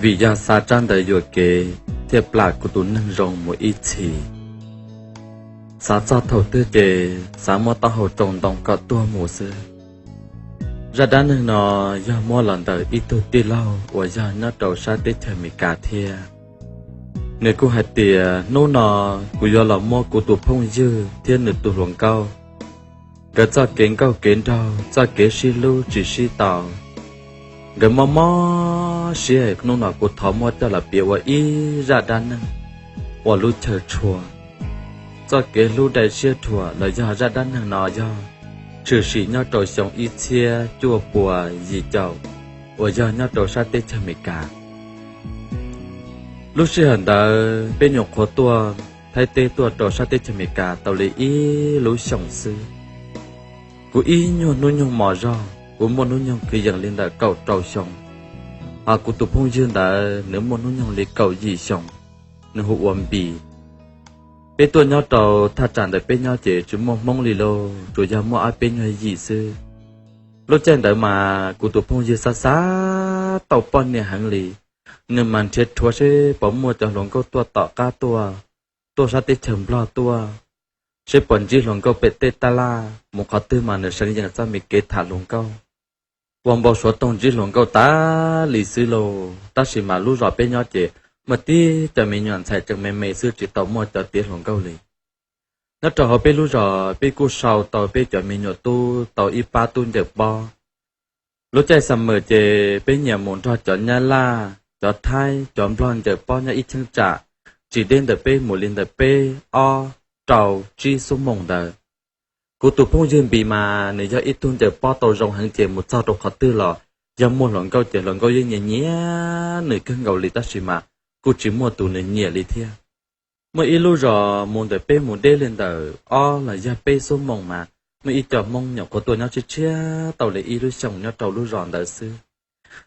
Vim yog xav tsab ntawv yuam kev thiaj plam kuv tus neeg zoo mus ib txhis. Xav txog thaum twg ces xav muab taub hau rau ntoo kom tuag mus xwb. Zaj dab neeg no yog muab los ntawm ib tug tij laug uas yog nyob rau sab teb chaws Amelikas thiab. Nws kuj hais tias hnub no kuv yuav los muab kuv tus phooj ywg thiab nws tus hluas nkauj, nkawd txoj kev nkauj kev nraug, txoj kev sib hlub tsis sib tau, nkawd mob mob siab, hnub no kuv thov muab coj los piav ua ib zaj dab neeg ua lub chaw tshua. Txoj kev hlub dai siab dhuam los yog zaj dab neeg no yog tshwm sim nyob rau xyoo ib txhiab cuaj puas yim caum uas yog nyob rau sab teb chaws Amelikas. Lub sij hawm ntawd peb nyuam qhuav tuaj Thaib teb tuaj rau sab teb chaws Amelikas tau li ib lub xyoos xwb. Kuv ib nyuag hnub nyoog mos zog, kuv muaj hnub nyoog kwv yees li ntawm kaum rau xyoo, hos kuv tus phooj ywg ntawd nws muaj hnub nyoog li kaum yim xyoo, nws hu ua Npis. Peb tuaj nyob rau thaj tsam ntawm peb nyob ces tsis muaj Hmoob li lauj, tsuas yog muaj ob peb nyuag yim xwb. Lub caij ntawd mas kuv tus phooj ywg xav xav tau poj niam heev li, nws mas nrhiav rhuav seb puas muaj cov hluas nkauj tuaj tom qab tuaj, tuaj sab teb chaws Nplog tuaj, seb puas ntsib hluas nkauj pem tej taj laj, mus qhov twg mas nws seev yees txoj me kev tham hluas nkauj. Ua npau suav toog ntsib hluas nkauj tas li xwb lauj, tab sis mas lub zos peb nyob ces muaj tib cov me nyuam ntxhais tseem me me xwb tsis tau muaj cov tiav hluas nkauj li. Nyob rau hauv peb lub zos peb kuj sau tau peb cov me nyuam tub tau ib pab tub ncaws pob. Lub caij xa mem ces peb nyiam mus nrog cov Nyab Laj, cov Thaib, cov Nplog ncaws pob nyob ib cheeb tsam tsis deb ntawm peb mus li ntawm peb ob, rau, tsib xuab moos ntawd. Kuv tus phooj ywg Npis mas nws yog ib tug ncaws pob tau zoo heev ces mus txog rau qhov twg los yog muaj hluas nkauj ces hluas nkauj yeej nyiam nyiam nws kawg nkaus li tab sis mas kuj tsis muaj tus nws nyiam li thiab. Muaj ib lub zos mus ntawm peb mus deb li ntawm ob los yog peb xuab moos mas muaj ib co Hmoob nyuam qhuav tuaj nyob tshiab tshiab tau li ib lub xyoos nyob rau lub zos ntawd xwb.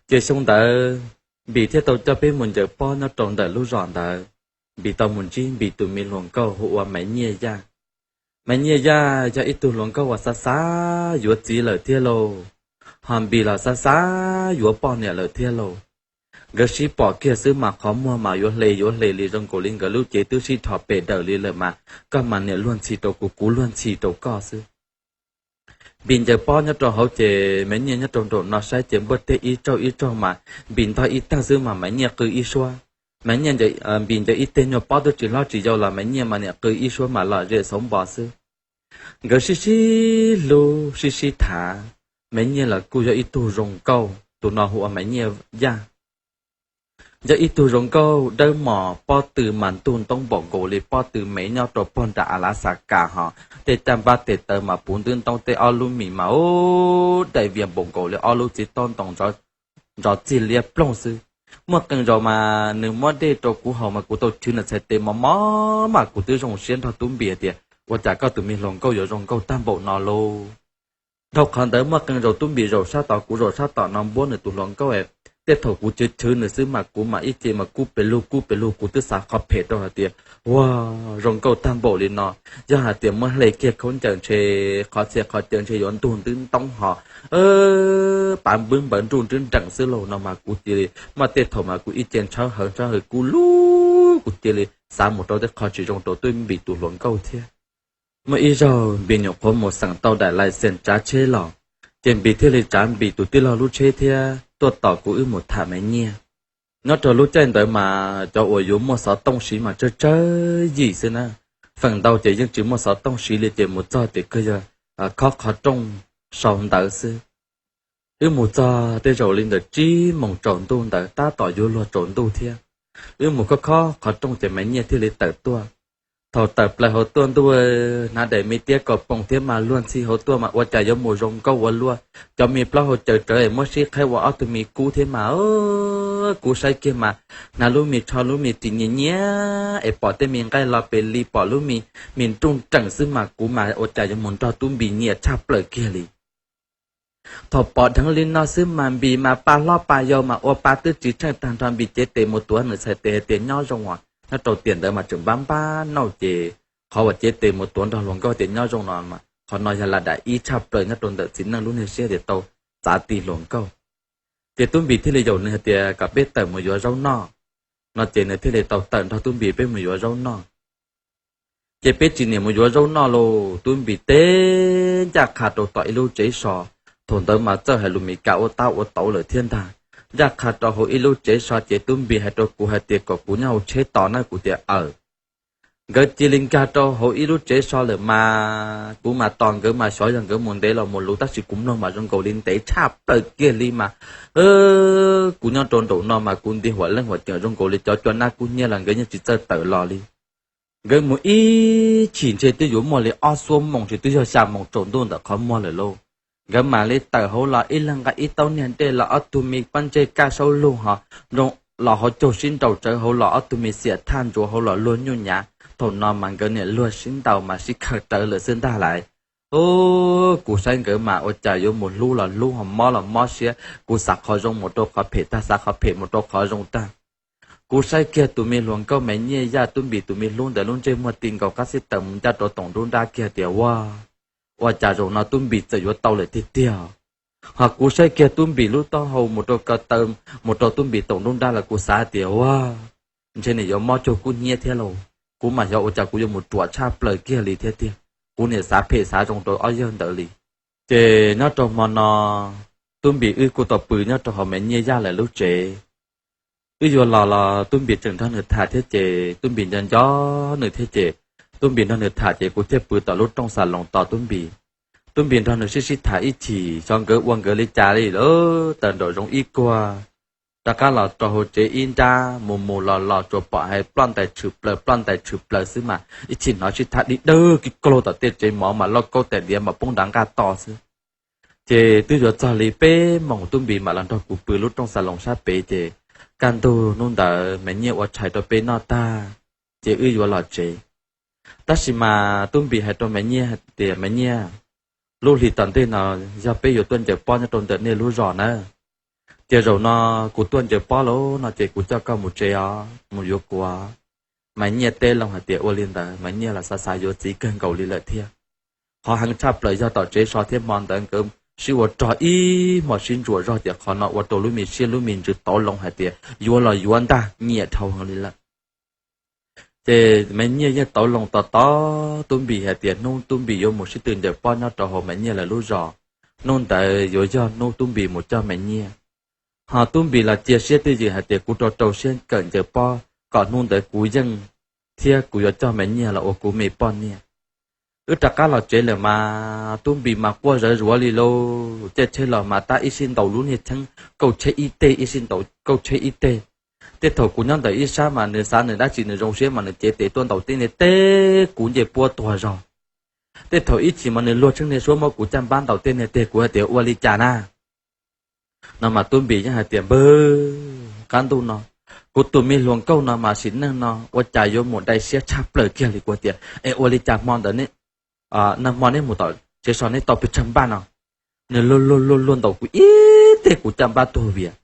Ces xyoo ntawd Npis thiaj tau coj peb mus ncaws pob nyob rau ntawm lub zos ntawd. Npis tau mus ntsib Npis tus me hluas nkauj hu ua Maiv Nyiaj Yaj. Maiv Nyiaj Yaj yog ib tug hluas nkauj uas xav xav yuav txiv lawm thiab lauj, hos Npis los xav xav yuav poj niam lawm thiab lauj. Nkawd sib pom kiag xwb mas qhov muag mas yuav hle yuav hle li zoo nkaus li nkawd lub cev twb sib dhos pes daws li lawm mas koj mas niam luag ntxhi rau kuv, kuv luag ntxhi rau koj xwb. Npis ncaws pob nyob rau hauv ces Maiv Nyiaj nyob rau nraum no saib ces npuaj teg ib tsaug ib tsaug mas Npis ntog ib tag xwb mas Maiv Nyiaj qw ib suab. Maiv Nyiaj, Npis ncaws ib teg nyuag pob twb tsis hlob tsis yau los Maiv Nyiaj mas niam qw ib suab mas lom zem xauv npo xwb. Nkawd sib sib hlub sib sib thav. Maiv Nyiaj los kuj yog ib tug zoo nkauj, tus no hu ua Maiv Nyiaj Yaj. Yog ib tug zoo nkauj dawb mos, pob tw mas ntug ntoob npaum nkaus li pob tw me nyob rau puag nram Alaxakas hos tej caj npab tes taw mas puv ntub ntoob, tej ob lub mis mas ub daim vias npaum nkaus li ob lub txiv taub ntoo ntsov txig liab ploog xwb. Muaj qee zaus mas nws muab dej rau kuv haus mas kuv tau chwv nws txhais tes mos mos mas kuv twb zoo siab nrog Tub Npis tias ua cas koj tus me hluas nkauj yuav zoo nkauj tag npaum no lauj. Dhau qhov ntawd muaj qee zaus Tub Npis zaum sab tod kuv zaum sab tom no npuab nws tus hluas nkauj, tej thaum kuv chwv chwv nws xwb mas kuv mam ib ce mas kub pes lug kub pes lug, kuv twb xav qhov phem rau hais tias ua zoo nkauj tag npaum li no, yog hais tias muab hle kiag khaub ncaws ntshe qhov txhia qhov caw ntshe yuav ntug ntub ntoob hos pav npwb npawv nruj nrwb nreem xwb lauj no mas kuv cia li muaj tej thaum mas kuv ib ce ntshawb hawv ntshawb hawv kub lug, kuv cia li xav mus rau tej qho tsis zoo rau Tub Npis tus hluas nkauj thiab. Muaj ib zaug Npis nyuam qhuav mus xeem tau daim license tsav tsheb los, ces Npis thiaj li tsav Npis tus tij laug lub tsheb thiab tuaj tos kuv wb mus tham Maiv Nyiaj. Nyob rau lub caij ntawd mas cov uas yuav muaj xov tooj siv mas tsawg tsawg yim xwb na, feem ntau ces yeej tsis muaj xov tooj siv li ces mus txog ces kawg yog khob qhov rooj sau ntawv xwb. Wb mus txog tej zaum li ntawm tsib moos tsaus ntuj ntawd tab tom yuav luag tsaus ntuj thiab. Wb mus khob khob qhov rooj ces Maiv Nyiaj thiaj li tawm tuaj. Thaum tawm plaws hauv tuaj ntuj, hnav daim me tiab kaus poom thiab mas luag ntxhi hauv tuaj mas ua cas yuav mus zoo nkauj ua luaj. Cov me plaub hau caws rawv es muab sib qhaib ua ob tug me kub thiab mas kub saib kiag mas hnav lub me tsho lub me ris nyias nyias es pom tej me nqaij los pes li pom lub me, me nruj nreem xwb mas kuv mas ua cas yuav mus nrog Tub Npis nyiam tshaj plaws kiag li. Thaum pom dheev li no xwb mas Npis mas pa hlob pa yau mas ua pa twb tsis tsheej tag nrho, Npis cev tes mus tuav nws txhais tes hais tias nyob zoo os. Nyob rau tiam ntawd mas tseem npab npab nauj ces qhov uas cev tes mus tuav nrog hluas nkauj tias nyob zoo no mas qhov no yog lam dam ib tshaj plaws nyob rau ntawm txiv neej lub niag siab tias tau txav ti hluas nkauj. Ces Tub Npis thiaj li yaum nws hais tias kom peb tawm mus yuav zaub noj no, ces nws thiaj li tau tawm nrog Tub Npis peb mus yuav zaub noj. Ces peb tsis niam mus yuav zaub noj lauj, Tub Npis teb ncaj qha rau tom ib lub tsev so. Thaum ntawd mas txawj hais lus Mes Kas ua tab ua tauv lawm thiab ntag. Ncaj qha rau hauv ib lub tsev so ces Tub Npis hais rau kuv hais tias kom kuv nyob hauv tsheb tos na, kuv tias aws. Nkawd cia li nkag rau hauv ib lub tsev so lawm mas kuv mas tos nkawd mas xyov yog nkawd mus ntev los mus luv, tab sis kuv mloog mas zoo nkaus li ntev tshaj plaws kiag li mas kuv nyob rau nraum no mas kuv nti huam leej huam ceem zoo nkaus li cov cua nab kub hnyiab los nkawd yeej tsis txawj tawm los li. Nkawd mus ib chim ntshe twb yuav muaj li ob xuab moos, tsis twb yog xya moos tsaus ntuj ntawm qhov muag lawm lauj. Nkawd mam li tawm hauv los ib leeg nqa ib taub niag dej los ob tug me pob ntseg kaj saub lug ho, nroo los hauv caug sib nraus tsawv hauv los ob tug me xiam thaj ntsuav hauv los luag nyuj nyav. Thaum no mas nkawd niam luag sib ntaus mas sib khaws rawv lawm xwb ntag lauj. Kuv saib nkawd mas ua cas yuav mus hlub los hlub ho mob los mob siab, kuv xav qhov zoo mus rau qhov phem tag, xav qhov phem mus rau qhov zoo tag. Kuv saib kiag tus me hluas nkauj Maiv Nyiaj Yaj Tub Npis tus me hlub ntawd lub ntsej muag ti nkaus qab xib taws mus ncaj rau toom nruab nrab kiag tias ua, ua cas zaum no Tub Npis txawm yuav tau lawm tiag tiag. Ho kuv saib kiag Tub Npis lub taub hau mus rau ko taw, mus rau Tub Npis toom nruab nrab los kuv xav tias ua, ntshe nws yuav mob cuag kub hnyiab thiab lauj. Kuv mas xyov ua cas kuv yuav mus ruam tshaj plaws kiag li thiab tiag. Kuv niam xav phem xav zoo rau ob yawg ntawd li. Ces nyob rau hmo no, Tub Npis wb kuj tau pw nyob rau hauv Maiv Nyiaj Yaj lawv lub tsev. Wb yuav los los Tub Npis tseem nrog nws tham thiab ces Tub Npis nco nco nws thiab ces Tub Npis nrog nws tham ces kuv thiaj pw tom lub rooj xas loos tos Tub Npis. Tub Npis nrog nws sib sib tham ib chim xyov nkawd ua nkawd li cas li lawm, tawm nraum zoov ib kuag rov qab los rau hauv tsev ib nrab, mus mus los los tsuas pom hais ploj ntais tshwm plaws ploj ntais tshwm plaws xwb mas ib chim hnov sib tham dig dawg kiag kaug tom tej tsev mov mas lauj kaub tais diav mas poob nrad nqaj to xwb. Ces twb yuav txog li peb moos Tub Npis mam los nrog kuv pw lub rooj xas loos sab pem ces kaj ntug hnub ntawd Maiv Nyiaj ua tshais rau peb noj tag ces wb yuav los tsev. Tab sis mas Tub Npis hais rau Maiv Nyiaj hais tias Maiv Nyiaj, lub hli tom ntej no yog peb yuav tuaj ncaws pob nyob rau ntawm nej lub zos na. Ces zaum no kuv tuaj ncaws pob lawm no ces kuv coj koj mus tsev os, mus yuav kuv. Maiv Nyiaj teb loo hais tias ua li ntawd, Maiv Nyiaj los xav xav yuav txiv kawg nkaus li lawm thiab. Qhov heev tshaj plaws yog tom tsev so thiab hmo ntawd nkawd sib ua rog ib hmos sib ntsuam zog ces qhov no ua rau lub me siab lub me ntsws tauv loo hais tias yuav los yuav ntag, nyiam dhau heev li lawm. Ces Maiv Nyiaj yeej tauv loo tos tos Tub Npis hais tias hnub Tub Npis yuav mus sib tw ncaws pob nyob rau hauv Maiv Nyiaj lawv lub zos. Hnub ntawd yuav yog hnub Tub Npis mus coj Maiv Nyiaj. Ho Tub Npis los cia siab twj ywm hais tias kuv rau rau siab kawm ncaws pob kom hnub ntawd kuv yeej thiab kuv yuav coj Maiv Nyiaj los ua kuv me poj niam. Wb rov qab los tsev lawm mas Tub Npis mas quaj zawv zuav li lauj, caij tsheb los mas tab ib sij ntaus lub niag cheeb kauj tsheb ib teg, ib sij ntaus kauj tsheb ib teg. Tej thaum kuv nyob ntawm ib sab mas nws xav nws dab tsi nws zoo siab mas nws cev tes tuaj ntaus tib niag teb kuv ncej puab tuag zog. Tej thaum ib chim mas nws luag tsheej niag suab muab kuv caj npab ntaus tej niag teg kuv hais tias ua li cas na. No mas Tub Npis yeej hais tias npawg, qab ntuj no kuv tus me hluas nkauj no mas sim neej no ua cas yuav mus dai siab tshaj plaws kiag li. Kuv tias es ua li cas hmo ntawd nag hmo neb mus tom tsev so neb tau pes tsawg npaj no? Nws luag luag luag luag ntaus kuv ib teg kuv caj npab tuag vias.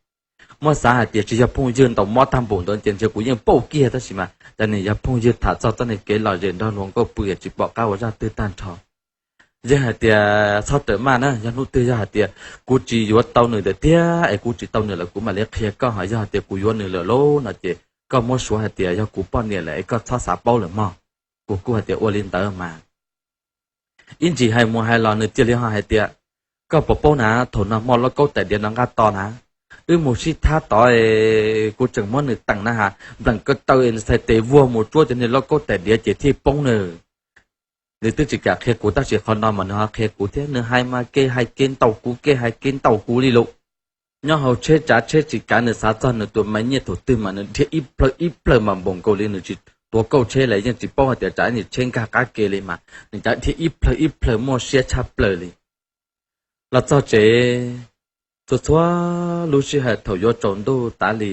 Muab xav hais tias tsis yog phooj ywg ntaus mob tag npaum ntawd ces ntshe kuv yeej pauj kiag, tab sis mas cas nws yog phooj ywg tham txog txoj niag kev lom zem nrog hluas nkauj pw es tsis pom qab ua zaj twg tag nrho. Yeej hais tias txhob rawm maj na, yog hnub twg yog hais tias kuv tsis yuav tau nws ntawd tiag es kuv tsis tau nws lawm kuv mam li qhia koj, ho yog hais tias kuv yuav nws lawm lauj no ces koj muab suav hais tias yog kuv poj niam lawm es koj txhob xav paub lawm mog. Kuv kuj hais tias ua li ntawd mas. Ib ntsis hais mus hais los nws cia li ho hais tias koj puas paub na, thaum no hmo lauj kaub tais diav no nqaj to na, wb mus sib thab tod es kuv tseem muab nws teem na ha, npleem ko taw es nws txhais tes vuag mus tsuab cov niag lauj kaub tais diav ces thiaj poob nws. Nws twb tsis kam qhia kuv tab sis qhov no mas nws ho qhia kuv thiab, nws hais mas kev hais kev ntaus kuv, kev hais kev ntaus kuv li lawm. Nyob hauv tsheb tsav tsheb tsis kav, nws xav txog nws tus Maiv Nyiaj thaum twg mas nws dhia ib plhaw ib plhaw mas npaum nkaus li nws tsis tuav kauj tsheb lawm, yeej tsis paub hais tias tsav niag tsheb nkag qab ke li mas nws cav dhia ib plhaw ib plhaw muaj siab tshaj plaws li. Los txog tsev, txhua txhua lub sij hawm thaum yuav tsaus ntuj tav li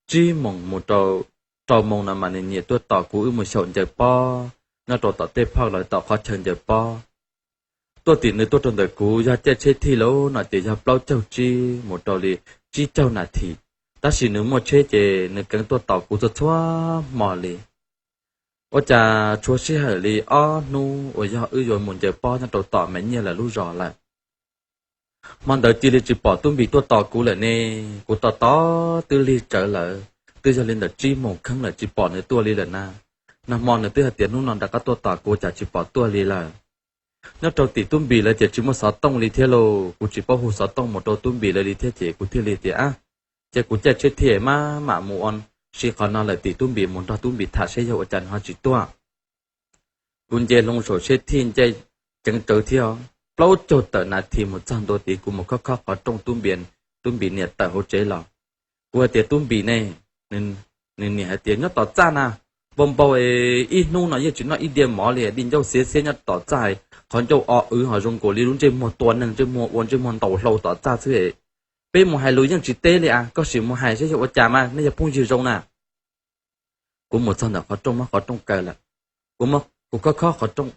tsib moos mus rau rau moos no mas nws nyiam tuaj tos kuv wb mus xyaum ncaws pob nyob rau tom tej phoj los tom qhov chaw ncaws pob. Tuaj tim nws tuaj rau ntawm kuv yog caij tsheb thij lauj no ces yog plaub caug tsib mus rau li tsib caug nas this, tab sis nws muaj tsheb ces nws keev tuaj tos kuv txhua txhua hmo li. Ua cas tshuav sij hawm li ob hnub uas yog wb yuav mus ncaws pob nyob rau tom Maiv Nyiaj lawv lub zos lawm, Hmo ntawd cia li tsis pom Tub Npis tuaj tos kuv lawm ne. Kuv tos tos twb lig tsawv lawm, twb yog li ntawm tsib moos kheev lawm tsis pom nws tuaj li lawm na. Nag hmo nws twb hais tias hnub no rov qab tuaj tos kuv cas tsis pom tuaj li lawm. Nyob rau tim Tub Npis lawv ces tsis muaj xov tooj li thiab lauj, kuv tsis paub hu xov tooj mus rau Tub Npis lawv li thiab ces kuv thiaj li tias, a, ces kuv caij tsheb thiaj mam mam mus ua si qhov no lawm tim Tub Npis mus nrog Tub Npis tham seb yog ua cas nws ho tsis tuaj. Kuv nce hlo saum tsheb thiaj ncaij ceev tsawv thiab, plaub caug tawm nas this mus txog ntua tid kuv mus khob khob qhov rooj Tub Npis, Tub Npis niam tawm hauv tsev los. Kuv hais tias, Tub Npis ne? Nws niam hais tias, Nyob tom txaj na, npau npau, ib hnub no yeej tsis noj ib diav mov li, di ncauj xiav xiab nyob tom txaj, qhov ncauj o wv ho zoo nkaus li lub ntsej muag tua neeg, ntsej muag ua ntsej muag ntaus hlau tom txaj xwb. Peb mus hais lus yeej tsis teb li a, koj sim mus hais seb yog ua cas mas nej yog phooj ywg zoo na. Kuv mus txog ntawm qhov rooj, muab qhov rooj kaw lawm, kuv, kuv khob khob qhov rooj,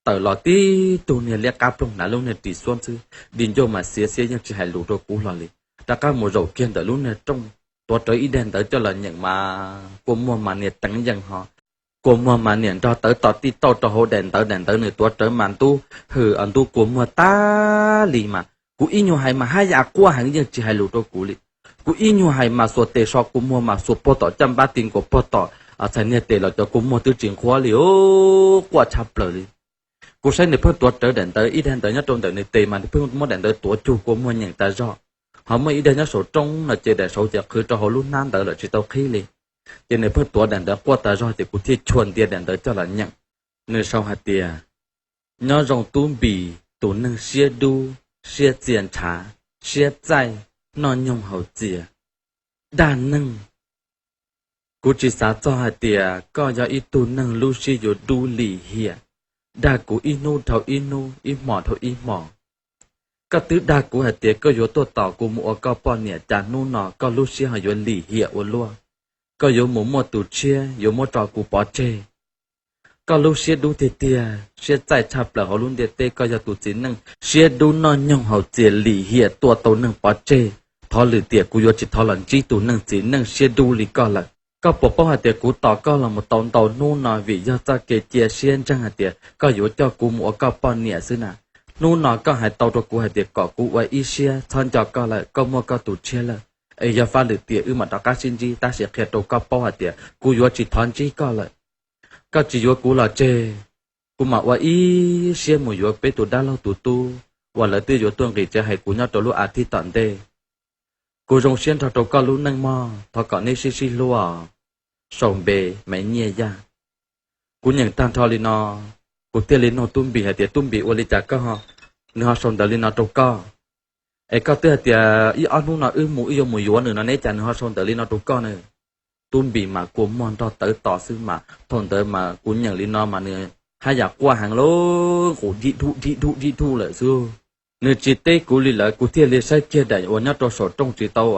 tawm los tib tug niag liab qab ploog hnav lub niag ris xuab xwb, di ncauj mas xiav xiab yeej tsis hais lus rau kuv hlo li. Rov qab mus zaum kiag ntawm lub niag rooj, tuav rawv ib daim ntawv coj los nyeem mas kua muag mas niag teev yees ho, kua muag mas niag nrog tawv tom tij tauj rau hauv daim ntawv, daim ntawv nws tuav rawv mas ntub hwm ntub kua muag tag li mas kuv ib nyuag hais mas haj yam quaj heev yeej tsis hais lus rau kuv li. Kuv ib nyuag hais mas xuas tes so kua muag mas xuas puag tom caj npab ti nkaus puag tom txhais niag tes los cov kua muag twb tsis nqhuav li, quaj tshaj plaws li. Kuv saib nws pheej tuav rawv daim ntawv, ib daim ntawv nyob rau ntawm nws tes mas nws pheej muab daim ntawv tuav cug kua muag nyeem tas zog, ho muaj ib daim nyob saum rooj no ces daim saud ces qhwv rau hauv lub hnab ntawv lawm tsis tau qhib li. Ces nws pheej tuav daim ntawv quaj tas zog ces kuv thiaj chua ntias daim ntawv coj los nyeem. Nws sau hais tias, Nyob zoo Tub Npis tus neeg siab dub, siab txia ntshav, siab txaij, noj nyoog haus txias, dag neeg. Kuv tsis xav txog hais tias koj yog ib tug neeg lub siab yuav dub lim hiam, dag kuv ib hnub dhau ib hnub, ib hmos dhau ib hmos. Koj twb dag kuv hais tias koj yuav tuaj tos kuv mus ua koj poj niam, cas hnub no koj lub siab ho yuav lim hiam ua luaj? Koj yuav mus muaj tus tshiab, yuav muab tso kuv pov tseg. Koj lub siab dub tiag tiag, siab txaij tshaj plaws hauv lub ntiaj teb, koj yog tus txiv neej siab dub noj nyoog haus txias lim hiam tua tau neeg pov tseg. Thov lwm tiam kuv yuav tsis thov los ntsib tus neeg txiv neej siab dub li koj lawm. Koj puas paub hais tias kuv tos koj los mus tau ntau hnub no vim yog txoj kev cia siab ntseeg hais tias koj yuav coj kuv mus ua koj poj niam xwb na. Hnub no koj hais tau rau kuv hais tias kom kuv ua ib siab txhob nco koj lawm, koj muaj koj tus tshiab lawm, es yog faj lwm tiam wb mam rov qab sib ntsib, tab sis qhia rau koj paub hais tias kuv yuav tsis thov ntsib koj lawm. Koj tsis yuav kuv los tseg, kuv mam ua ib siab mus yuav peb tus dab laug tus tub uas lawv twb yuav tuaj nqis tsev hais kuv nyob rau lub a thiv tom ntej. Kuv zoo siab nrog rau koj lub neej mog, thov kom neb sib sib hlub os. Sau npe, Maiv Nyiaj Yaj. Kuv nyeem tag nrho li no, kuv thiaj li nug Tub Npis hais tias, Tub Npis, ua li cas koj, nws ho sau ntawv li no rau koj? Es koj twb hais tias ib ob hnub no wb mus, wb yuav mus yuav nws no ne, cas nws ho sau ntawv li no rau koj na? Tub Npis mas kua muag nrog tawv tos xwb mas thaum ntawd mas kuv nyeem li no mas nws haj yam quaj heev lauj, nqus dig dub dig dub dig dub lawm xwb. Nws tsis teb kuv li lawm, kuv thiaj li saib kiag daim uas nyob rau saum rooj tsis tau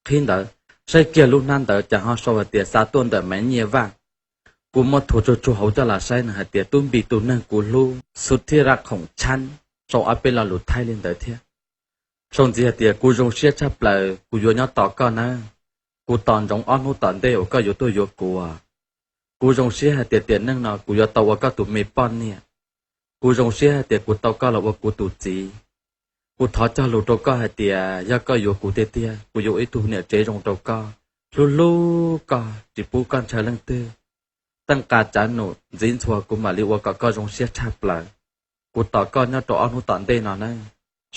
qhib ntawd, saib kiag lub hnab ntawv cas ho sau hais tias xa tuaj ntawm Maiv Nyiaj Vaj. Kuv muab thuav tsuag tsuag hauv coj los saib, nws hais tias, Tub Npis tus neeg kuv hlub, xub thib raj khoom tshab, sau ob peb lo lus Thaib li ntawd thiab. Sau ntxiv hais tias, Kuv zoo siab tshaj plaws, kuv yuav nyob tos koj nawb. Kuv tos ntsoov ob hnub tom ntej uas koj yuav tuaj yuav kuv. Kuv zoo siab hais tias tiam neej no kuv yuav tau ua koj tus me poj niam. Kuv zoo siab hais tias kuv tau koj los ua kuv tus txiv. Kuv thov cog lus rau koj hais tias yog koj yuav kuv tiag tiag, kuv yuav ua ib tug niam tsev zoo rau koj, hlub hlub koj, tsis pub koj ntshaw leej twg. Teej qa tsav num ntxiv ntxhua kuv mam li ua kom koj zoo siab tshaj plaws. Kuv tos koj nyob rau ob hnub tom ntej no nawb.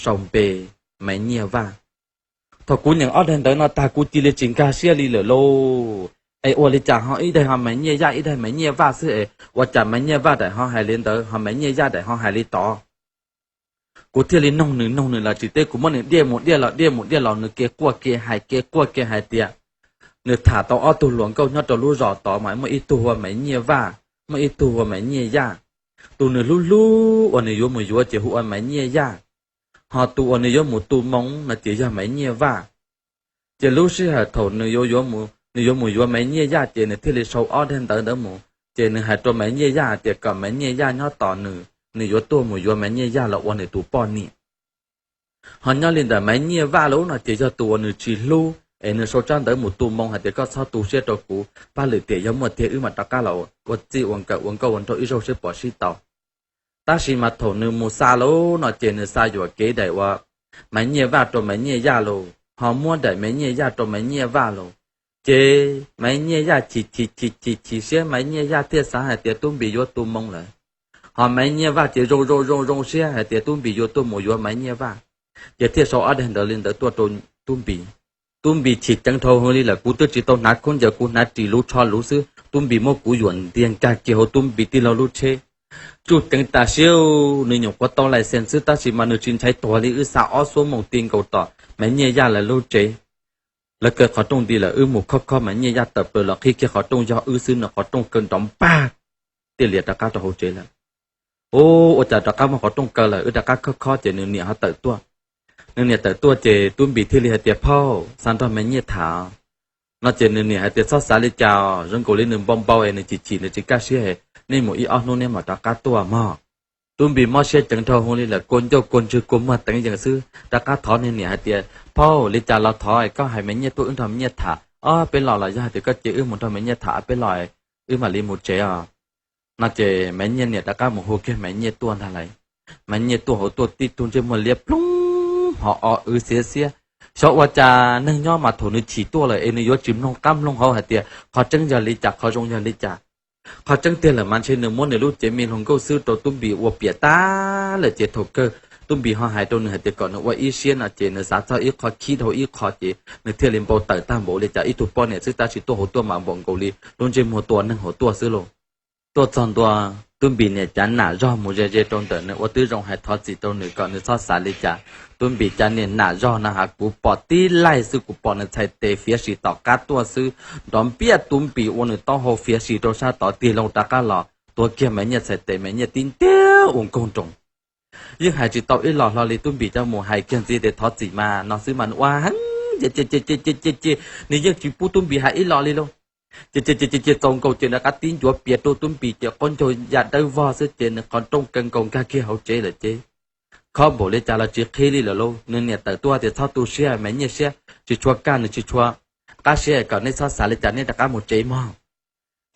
Sau npe, Maiv Nyiaj Vaj. Thaum kuv nyeem ob daim ntawv no tag kuv cia li tsis nkag siab li lawm lauj. Es ua li cas ho ib daim ho Maiv Nyiaj Yaj, ib daim Maiv Nyiaj Vaj xwb es ua cas Maiv Nyiaj Vaj daim ho hais li ntawd ho Maiv Nyiaj Yaj daim ho hais li tod? Kuv thiaj li noog nws, noog nws los tsis teb, kuv muab nws diaj mus diaj los, diaj mus diaj los, nws kev quaj kev hais, kev quaj kev hais tias nws tham tau ob tug hluas nkauj nyob rau lub zos tod mas muaj ib tug hu ua Maiv Nyiaj Vaj, muaj ib tug hu ua Maiv Nyiaj Yaj. Tus nws hlub hlub uas nws yuav mus yuav ces hu ua Maiv Nyiaj Yaj, ho tus uas nws yuav mus tu moo no ces yog Maiv Nyiaj Vaj. Ces lub sij hawm thaum nws yuav, nws yuav mus yuav Maiv Nyiaj Yaj ces nws thiaj li sau ob daim ntawv ntawd mus, ces nws hais rau Maiv Nyiaj Yaj hais tias kom Maiv Nyiaj Yaj nyob tos nws, nws yuav tuaj mus yuav Maiv Nyiaj Yaj los ua nws tus poj niam. Ho nyob li ntawm Maiv Nyiaj Vaj lub no ces yog tus uas nws tsis hlub es nws sau tsab ntawv mus tu moo hais tias koj txhob tu siab rau kuv, pab lwm tiam yog muaj tiag wb mam rov qab los ua txij ua nkawm ua nkauj ua nraug ib zaug seb puas sib tau. Tab sis mas thaum nws mus xa lub no ces nws xa yuam kev daim uas Maiv Nyiaj Vaj rau Maiv Nyiaj Yaj los ho muab daim Maiv Nyiaj Yaj rau Maiv Nyiaj Vaj los, ces Maiv Nyiaj Yaj chim chim chim chim chim siab, Maiv Nyiaj Yaj thiaj xav hais tias Tub Npis yuav tu moo lawm. Ho Maiv Nyiaj Vaj ces zoo zoo zoo zoo siab hais tias Tub Npis yuav tuaj mus yuav Maiv Nyiaj Vaj, ces thiaj sau ob daim ntawv li ntawd tuaj rau Tub Npis. Tub Npis chim ceev dhau hwv li lawm, kuv twb tsis tau hnav khaub ncaws, kuv hnav ris luv tsho luv xwb, Tub Npis muab kuv yuam ntiag nkag kiag hauv Tub Npis tij laug lub tsheb. Tsuj ceev tas siab, nws nyuam qhuav tau lais xees xwb tab sis mas nws tsis ntshai tuag li, wb xa ob xuab moos ti nkaus tom Maiv Nyiaj Yaj lawv lub tsev. Lawv kaw qhov rooj nti lawm, wb mus khob khob Maiv Nyiaj Yaj tawm plaws los qhib kiag qhov rooj yog wb xwb, nws qhov rooj kaw nrov npaj, tiaj lias rov qab rau hauv tsev lawm. Ua cas rov qab muab qhov rooj kaw lawm, wb rov qab khob khob ces nws niam ho tawm tuaj. Nws niam tawm tuaj ces Tub Npis thiaj li hais tias, Phauj, xa nrog Maiv Nyiaj tham. No ces nws niam hais tias, Txhob xav li cas, zoo nkaus li nws npau npau es nws chim chim nws tsis kaj siab, nej mus ib ob hnub neb mam rov qab tuaj mog. Tub Npis mob siab ceev dhau hwv li lawm, kua ncauj kua ntswg kua muag teev yees xwb, rov qab thov nws niam hais tias, Phauj, li cas los thov koj hais Maiv Nyiaj tuaj wb nrog Maiv Nyiaj tham, ob peb los los yog hais tias koj cia wb mus nrog Maiv Nyiaj tham ob peb los wb mam li mus tsev os. No ces Maiv Nyiaj niam rov qab mus hu kiag Maiv Nyiaj tuaj ntag lauj. Maiv Nyiaj tuaj hauv tuaj tib tug ntsej muag liab ploog ho o wv xiav xiab. Xyov ua cas neeg nyob mas thaum nws chim tuaj lawm es nws yuav tsis mloog qab mloog hauv hais tias qhov tseeb yog li cas qhov zoo yog li cas. Qhov tseeb tiag lawm mas ntshe nws muab nws lub cev me hluas nkauj xwb rau Tub Npis ua piam tag lawm ces thaum kawg Tub Npis ho hais rau nws hais tias kom nws ua ib siab no ces nws xav txog ib qho khib dhau ib qho ces nws thiaj li npau taws tag npaum li cas, ib tug poj niam xwb tab sis tuaj hauv tuaj mas npaum nkaus li lub ntsej muag tua neeg hauv tuaj xwb lauj. Tuaj txog ntua, Tub Npis niam cav nam zog mus ze ze rau ntawm nws ua twb zoo hais thov txim rau nws kom nws txhob xav li cas. Tub Npis cav niam nam zog no has kuv pom tib laij xwb, kuv pom nws txhais tes fiav sim tom qab tuaj xwb, nrov npiaj Tub Npis ua nws taub hau fiav sim rau sab tod tig loo rov qab los tuav kiag Maiv Nyiaj txhais tes, Maiv Nyiaj tib ntiag ua nkaug nroos. Yeej hais tsis tau ib los hlo li, Tub Npis coj mus hais kiag ntxiv tias thov txim mas no xwb mas nws ua heev ces ces ces ces ces ces ces nws yeej tsis pub Tub Npis hais ib los li lauj. Ces ces ces ces ces txaus nkaus ces nws rov qab tib ncuav piav rau Tub Npis ces qaub ncaug ya dawb vog xwb ces nws qhov rooj kaw nkaus nkag kiag hauv tsev lawm ces khob npaum li cas los tsis qhib li lawm lauj. Nws niam tawm tuaj tias txhob tu siab, Maiv Nyiaj siab tsis tshua kaj, nws tsis tshua qab siab kom neb txhob xav li cas, neb rov qab mus tsev mog.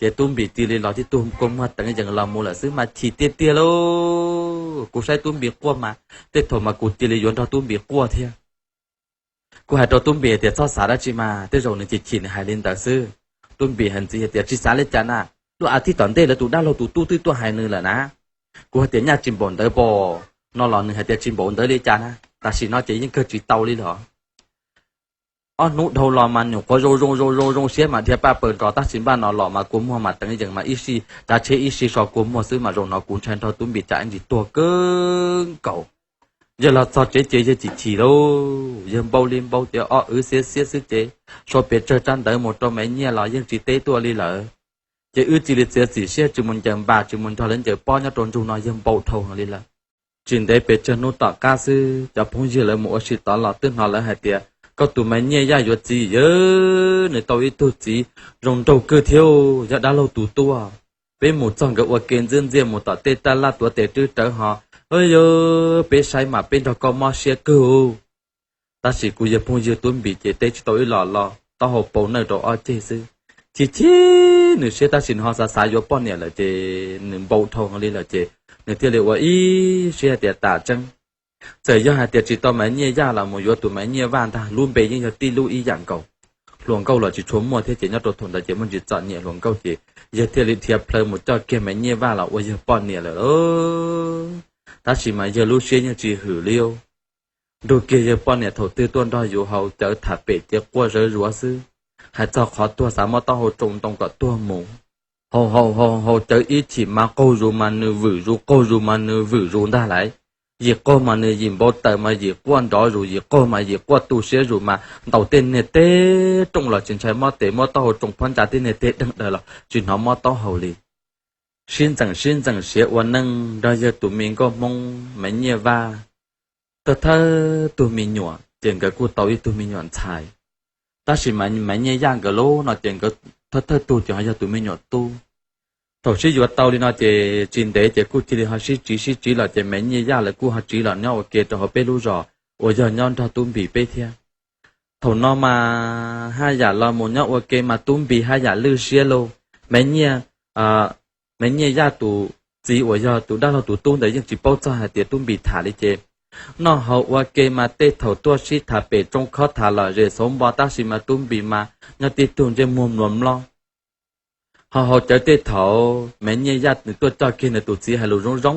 Ces Tub Npis cia li los tib tug kua muag teev yees los mus lawm xwb mas chim tiag tiag lauj. Kuv saib Tub Npis quaj mas tej thaum mas kuv cia li yuav nrog Tub Npis quaj thiab. Kuv hais rau Tub Npis tias txhob xav dab tsi mas, tej zaum nws chim chim nws hais li ntawd xwb. Tub Npis hais ntxiv hais tias tsis xav li cas na, lub as thiv tom ntej lawv tus dab laug tus tub twb tuaj hais nws lawm na. Kuv hais tias nyaj tsis npaum ntawd pom, no los nws hais tias tsis npaum ntawd li cas na, tam sim no ces yeej kawg tsis tau li los. Ob hnub dhau los mas nyuam qhuav zoo zoo zoo zoo zoo siab mas dhia paj paws nrov tab sis npaj no los mas kua muag mas teev yees mas ib sij cav tsheb ib sij so kua muag xwb mas zaum no kuv ntshai nrog Tub Npis tsam ib ntsis tuag kawg nkaus. Yawg los txog tsev ces yawg chim chim lauj, yawg npau li npau ces o wv xiab xiab xwb ces sau pes tsawg tsab ntawv mus rau Maiv Nyiaj los yeej tsis teb tuaj li lawm. Ces wb cia li txiav txim siab tsis mus ncaws npas tsis mus nrog lawv ncaws pob nyob rau ntsug no yawg npau dhau heev li lawm. Tsis ntev pes tsawg hnub tom qab xwb cov phooj ywg lawv mus ua si tod los twb hnov lawv hais tias koj tus Maiv Nyiaj Yaj yuav txiv yawg, nws tau ib tug txiv zoo nraug kawg thiab, yog dab laug tus tub. Peb mus txog nkawd ua ke ntxwb ntxiaj mus tom tej taj laj tuav tes rwb rawv ho, yog peb saib mas peb nrog koj mob siab kawg. Tab sis kuv yawg phooj ywg Tub Npis ces teb tsis tau ib los los taub hau pau nawj rau ob ceg xwb. Chim chim nws siab tab sis nws ho xav xav yuav poj niam lawm ces nws npau dhau heev li lawm ces nws thiaj li ua ib siab hais tias tam tseeb, txawm yog hais tias tsis tau Maiv Nyiaj Yaj los mus yuav tus Maiv Nyiaj Vaj ntag, lub npe yeej yog tib lub ib yam nkaus. Hluas nkauj los tsis tshua muaj thiab ces nyob rau thaum ntawd ces muaj ntsis txom nyem hluas nkauj ces yawg thiaj li dhia plhaw mus coj kiag Maiv Nyiaj Vaj los ua yawg poj niam lawm. Tab sis mas yawg lub siab yeej tsis hwm li. Nrug kiag yawg poj niam thaum twg tuaj nrog yus haus cawv tham pem ces quaj zawv zuav xwb. Hais txog qhov tuag xav muab taub hau tsoo ntoo kom tuag mus. Haus haus haus haus cawv ib chim mas qaug zus mas nws vwm zus, qaug zus mas nws vwm zus ntag lauj. Yim qaug mas nws yim npau taws mas yim quaj nrov zus, yim qaug mas yim quaj tu siab zus mas ntaus tej niag teb rooj los tsis ntshai mob tes, muab taub hau tsoo phab ntsa tej niag teg deeg daws los tsis hnov mob taub hau li. Sib ntxeem sib ntxeem siav ua neej nrog yawg tus me nkauj Hmoob Maiv Nyiaj Vaj. Thawj thawj tug me nyuam ces nkawd kuj tau ib tug me nyuam ntxhais. Tab sis Maiv Nyiaj Yaj nkawd lub no ces nkawd thawj thawj tug ces ho yog tus me nyuam tub. Thaum sib yuav tau li no ces tsis ntev ces kuj cia li ho sib tsiv sib tsiv los ces Maiv Nyiaj Yaj lawv kuj ho tsiv los nyob ua ke rau hauv peb lub zos uas yog nyob nrog Tub Npis peb thiab. Thaum no mas haj yam los mus nyob ua ke mas Tub Npis haj yam lwj siab lauj. Maiv Nyiaj, Maiv Nyiaj Yaj tus txiv uas yog tus dab laug tus tub ntawd yeej tsis paub txog hais tias Tub Npis tham li ces Noj haus ua ke mas tej thaum tuaj sib tham pem tsoob khob tham lom zem xauv npo tab sis mas Tub Npis mas nyob tib tug ntsej muag mluas mlob. Haus haus cawv tej thaum Maiv Nyiaj Yaj nws tuaj coj kiag nws tus txiv hais lus zoo zoo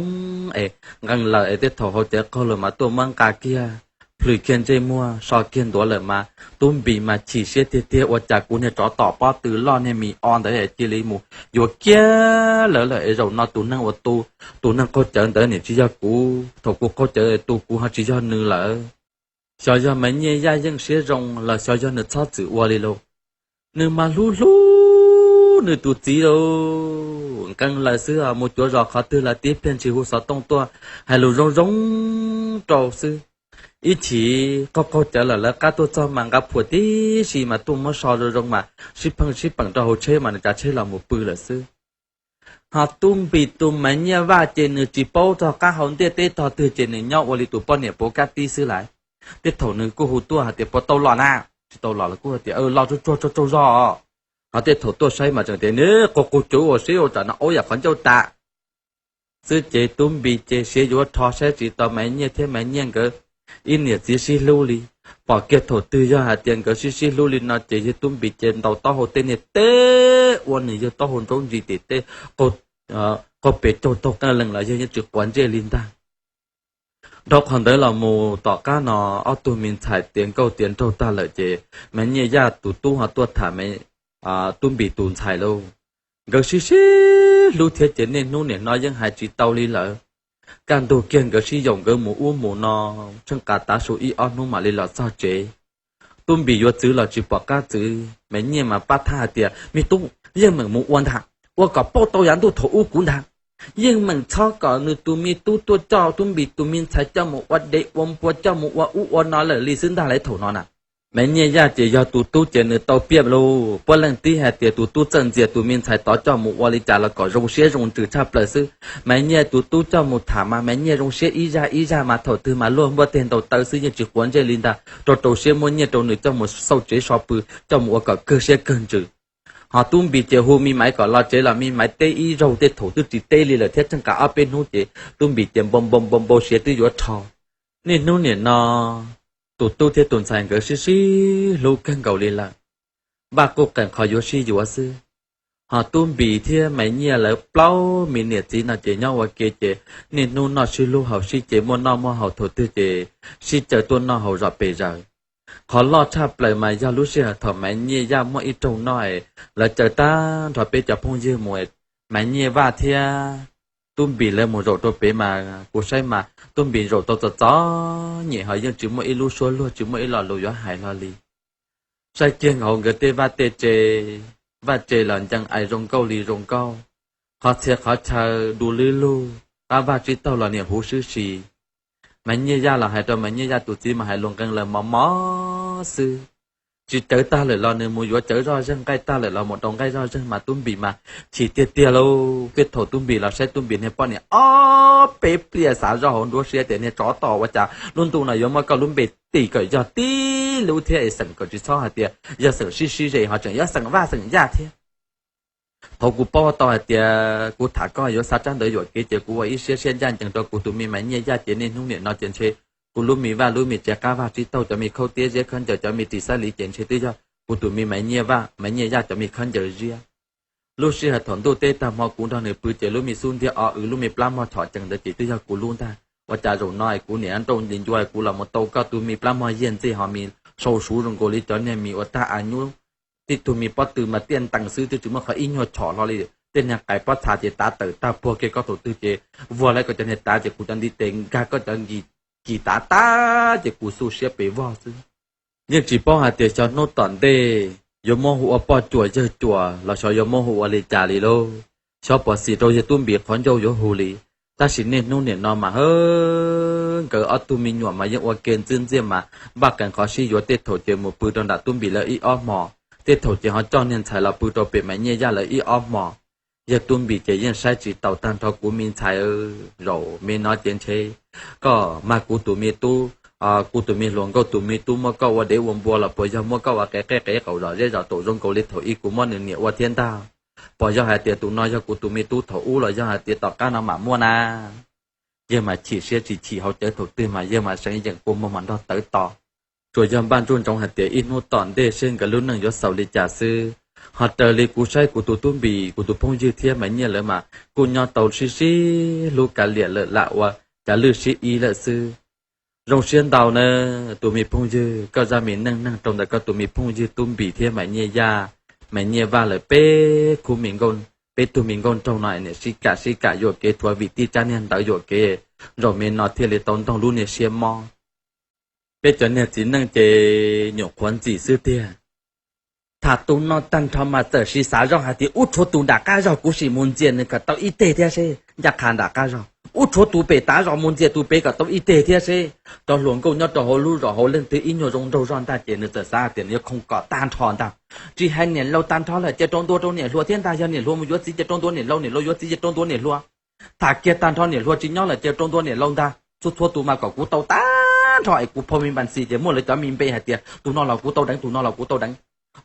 es nqee lawm es tej thaum haus cawv qaug lawm mas tuaj muab nqa kiag plhws kiag ntsej muag so kiag ntuav lawm mas Tub Npis mas chim siab tiag tiag, ua cas kuv niag tsov tom pob tw loj niag mis o ntawd es cia li mus yuav kiag lawv lawm es zaum no tus neeg uas tu, tus neeg qaug cawv ntawd nim tsis yog kuv, thaum kuv qaug cawv tu kuv ho tsis yog nws lawm. Xyov yog Maiv Nyiaj Yaj yeej siab zoo los xyov yog nws txhob txwm ua li lauj. Nws mas hlub hlub nws tus txiv lauj, nqee lawm xwb, mus cuav zos qhov twg los tib pliag ntshis hu xov tooj tuaj hais lus zoo zoo rau xwb. Ib chim qaug qaug cawv lawm lawv qab tuaj txog mas nqa phuam tib si mas tuaj muab so zoo zoo mas sib pheej sib peem rau hauv tsheb mas nws tsav tsheb los mus pw lawm xwb. Ho Tub Npis tus Maiv Nyiaj Vaj ces nws tsis paub txog qab hau ntiaj teb tog twg ces nws nyob ua li tus poj niam puav kab tib xwb lawm. Tej thaum nws kuj hu tuaj hais tias puas tau los na, tsis tau los los kuj hais tias los tsuag tsuag tsaug tsaug zog. Ho tej thaum tuaj saib mas tseem tias nws qaug qaug cawv ua siab ua tsam no ua yam qhov ncauj tas xwb ces Tub Npis ces siav yuav rho saib tsis tau Maiv Nyiaj thiab Maiv Nyiaj nkawd ib niam txiv sib hlub li. Pom kiag thaum twg yog hais tias nkawd sib sib hlub li no ces yawg Tub Npis ces ntaus taub hau tej niag teb ua nws yawg taub hau ntsaub ntsis tim tej qaug pem caug taug qeej lees los yawg yeej tsis quav ntsej li ntag. Dhau qhov ntawd los mus tom qab no ob tug me ntxhais tiav nkauj tiav nraug tag lawm ces Maiv Nyiaj Yaj tus tub ho tuaj tham Tub Npis tus ntxhais lauj. Nkawd sib sib hlub thiab ces niaj hnub nim no yeej hais tsis tau li lawm. Kaj ntug kiag nkawd sib yaum nkawd mus ub mus no, tsheej qas tav su ib ob hnub mam li los txog tsev. Tub Npis yuav txwv los tsis pom qab txwv, Maiv Nyiaj mas pab thab hais tias me tub, yeej meem mus ua ntag, ua kom pauj tau yav ntuj thaum ub kuv ntag. Yeej meem txhob kom nws tus me tub tuaj coj Tub Npis tus me ntxhais coj mus ua dev ua npua coj mus ua ub ua no lawm li xwb ntag lauj thaum no na. Maiv Nyiaj Yaj ces yog tus tub ces nws tau piaj lauj, puab leej tib hais tias tus tub txawj ntxias tus me ntxhais tod coj mus ua li cas los kom zoo siab zoo ntsws tshaj plaws xwb. Maiv Nyiaj tus tub coj mus tham mas Maiv Nyiaj zoo siab ib zaj ib zaj mas thaum twg mas luag npuaj teg ntaus taw xwb yeej tsis quav ntsej li ntag, rau rau siab muab nyiaj rau nws coj mus xauj tsev so pw coj mus ua kom kawg siab kawg ntsws. Ho Tub Npis ces hu me Maiv kom los tsev los me Maiv teb ib zaug tej thaum twb tsis teb li lawm thiab tsheej qas ob peb hnub ces Tub Npis ces npau npau npau npau siav twb yuav rho. Niaj hnub nim no tus tub thiab tus ntxhais nkawd sib sib hlub kawg nkaus li lawm, npaj quj qees qhov yuav sib yuav xwb. Ho Tub Npis thiab Maiv Nyiaj lawv plaub me niam txiv no ces nyob ua ke ces niaj hnub noj sib hlub haus sib ces muaj noj muaj haus thaum twg ces sib caw tuaj noj haus zom pes zaws. Qhov loj tshaj plaws mas yog lub sij hawm thaum Maiv Nyiaj Yaj muaj ib rooj noj es lawv caw tag nrho peb cov phooj ywg mus, Maiv Nyiaj Vaj thiab Tub Npis lawv mus zaum rau pem mas kuv saib mas Tub Npis zaum tau txom txom nyem ho yeej tsis muaj ib lub suab luag tsis muaj ib lo lus yuav hais hlo li. Saib kiag hauv nkawd tej vaj tej tse, vaj tse los ncees ais zoo nkauj li zoo nkauj, qhov txhia qhov chaw du lub lug, qab vaj tsib taug los niam huv sib si. Maiv Nyiaj Yaj los hais rau Maiv Nyiaj Yaj tus txiv mas hais lus nqee lawm mos mos xwb. Tsis cawv tag lawm los nws mus yuav cawv zoj zeeg, nqaij tag lawm los mus rau nqaij zoj zeeg mas Tub Npis mas chim tiag tiag lauj. Tej thaum Tub Npis los saib Tub Npis niag poj niam ob peb pliag xav zoj hauv nruab siab tias niag tsov tom ua cas lub ntuj no yuav muab koj lub npe tim kom yog tib lub thiab es xeem kom tsis txhob hais tias yog xeem sib sib ze ho tseem yog xeem vaj xeem yaj thiab. Thaum kuv paub tau hais tias kuv tham koj yuav xa tsab ntawv yuam kev ces kuv ua ib siab siab ncaj ncees rau kuv tus me Maiv Nyiaj Yaj ces niaj hnub nim no ces ntshe kuv lub me vaj lub me tse, qab vaj tsib taug, cov me khaub tiab ziab khaub ncaws, cov me ris xab lis ces ntshe twb yog kuv tus me Maiv Nyiaj Vaj Maiv Nyiaj Yaj cov me khaub ncaws ziab. Lub sij hawm thaum ntuj teb tag hmo kuv nrog nws pw ces lub me xub ntiag o w lub me plab mog chom cees ntawd ces twb yog kuv lub ntag. Ua cas zaum no es kuv niam nrauj nti ncua kuv los mus tau koj tus me plab mog yiag ntxij ho me sau suv zoo nkaus li cov niag me ua tag a nyub, tib tug me pob tw mas tiaj ntees xwb twb tsis muaj qhov ib nyuag chom hlo li. Tej niag qais pob txha ces tav tawm tag puag kiag koj thaum twg ces vuag lawm koj cov niag tav ces kuv cov ntiv tes nkag koj cov kis tav tag ces kuv xu siab pes vog xwb. Yeej tsis paub hais tias xyov hnub tom ntej yuav muab hu ua poj cuam yawg cuam los xyov yuav muab hu ua li cas li lauj. Xyov pom xim rau yawg Tub Npis qhov ncauj yuav hu li. Tab sis niaj hnub nim no mas hawb, nkawd ob tug me nyuam mas yeej ua ke ntxwb ntxiaj mas npaj qees qhov sib yuav, tej thaum ces mus pw rau nram Tub Npis lawv ib ob hmos, tej thaum ces ho coj niag ntxhais los pw rau pem Maiv Nyiaj Yaj lawv ib ob hmos. Yawg Tub Npis ces yeej saib tsis taus tag nrho kuv me ntxhais, zaum me no ces ntshe koj mag kuv tus me tub, kuv tus me hluas nkauj tus me tub muab koj ua dev ua npua los puas yog muab koj ua qe qej qe qaum zom zeb zom taum zoo nkaus li thaum ub kuv muab nws niam ua thiab ntag. Puas yog hais tias tus no yog kuv tus me tub thaum ub los yog hais tias tom qab no mam muaj na? yawg mas chim siab tsis chim hauv cawv thaum twg mas yawg mas seev yeem kua muag mas nrog tawv to. Tsuas yog npaj ntsoov ntsoov hais tias ib hnub tom ntej seb nkawd lub neej yuav xaus li cas xwb. Ho raws li kuv saib kuv tus tub Npis, kuv tus phooj ywg thiab Maiv Nyiaj lawv mas kuj nyob tau sib sib hlub kav liam lawm lam ua cav lwj sib ib lawm xwb. Zoo siab ntau na tus me phooj ywg, koj zaj me neej neeg rau ntawm koj tus me phooj ywg tub Npis thiab Maiv Nyiaj Yaj, Maiv Nyiaj Vaj lawv peb khub, peb tug me nkauj nraug no niam sib kam sib kam yuam kev rhuav vim tib tsab niag ntawv yuam kev, zaum me no thiaj li tau ntoog lub niag siab mob. Peb cov niag txiv neej ces nyuam qhuav ntxim xwb tiag. Tham tus no tag nrho mas txawm sis xav zoj hais tias ub tshuav tus nram qab zog kuv sim mus ntxias nws kom tau ib teg thiab seb, ncaj qha nram qab zog, ub tshuav tus pem tav zos mus ntxias tus pem kom tau ib teg thiab seb. Cov hluas nkauj nyob rau hauv lub zos hauv leej twg ib nyuag zoo nraug zog ntag ces nws txawm xav hais tias nws yuav khoo kom tag nrho ntag. Tsis hais niam laus tag nrho lawm ces rau ntua rau niam hluas thiab ntag, yog niam hluas mus yuav txiv ces rau ntua niam laus, niam laus yuav txiv ces rau ntua niam hluas. Tham kiag tag nrho niam hluas tsis nyob lawm ces rau ntua niam laus ntag. Txhua txhua tus mas kom kuv tau tag nrho es kuv phau me npas xis ces muaj lawv cov me npe hais tias tus no los kuv tau deev, tus no los kuv tau deev.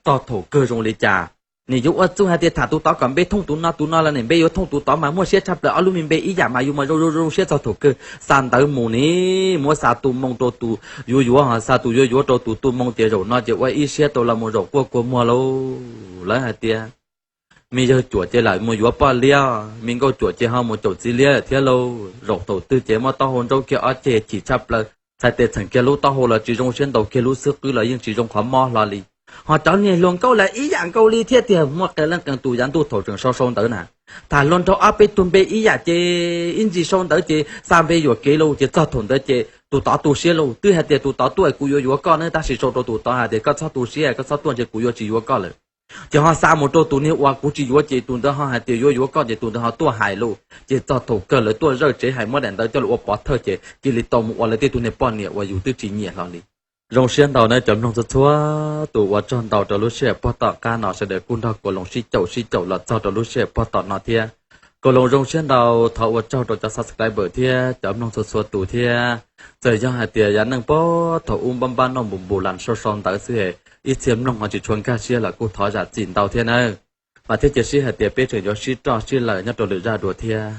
Txog thaum kawg zoo li cas, nws yuav ua txuj hais tias tham tus tod kom npe thooj tus no, tus no los niam npe yuav thooj tus tod mas muaj siab tshaj plaws, ob lub me npe ib yam mas yus mas zoo zoo siab txog thaum kawg. Xa ntawv mus ni, muab xa tu moo rau tus yuav yuav, xa tus yuav yuav rau tus tu moo ces zaum no ces ua ib siab tau los mus zaum quaj kua muag lauj. Lawv hais tias me yawg cuam ces lam mus yuav poj liab, me nkauj cuam ces ho mus caum txiv liab thiab lauj. Zaum thaum twg ces muab taub hau ntsaub kiag ob ceg chim tshaj plaws, txhais tes txheem kiag lub taub hau los tsis zoo siab, ntaus kiag lub xub qwb los yeej tsis zoo qhov mob hlo li. Ho cov niag hluas nkauj lawv ib yam nkaus li thiab tiag, muaj qee leej qee tus yav ntuj thaum tseem sau sau ntawv na, tham hluas nraug ob peb tug npe ib yam ces ib ntsis sau ntawv ces xa npe yuam kev lauj, ces txog thaum ntawd ces tus tod tu siab lauj, twb hais tias tus tod tuaj kuv yuav yuav koj ne, tab sis sau rau tus tod hais tias koj txhob tu siab, koj txhob tuaj ntshe kuv yuav tsis yuav koj lawm. Ces ho xa mus rau tus niag uas kuv tsis yuav ces tus ntawd ho hais tias yuav yuav koj ces tus ntawd ho tuaj hais lauj, ces txog thaum kawg lawv tuaj zawj tsev hais muab daim ntawv coj los ua pov thawj ces cia li tau mus ua lawv tej tug niag poj niam uas yus twb tsis nyiam hlo li. Zoo siab ntau na cov mloog txhua txhua tus, ua tsaug ntau rau lub sij hawm pog tom qab no sawv daws kuj nrog Kaus Loos sib caum sib caum los txog rau lub sij hawm pog tom no thiab. Kaus Loos zoo siab ntau, thov ua tsaug rau cov subscriber thiab cov mloog txhua txhua tus thiab. Txawm yog hais tias yav neej pog thaum ub npab npab noj npus npus las sau sau ntawv xwb es ib txhia mloog ho tsis tshua nkag siab los kuj thov zam txim ntau thiab nawb. Mas thiab cia siab hais tias peb tseem yuav sib roj sib laws nyob rau lwm zaj dua thiab.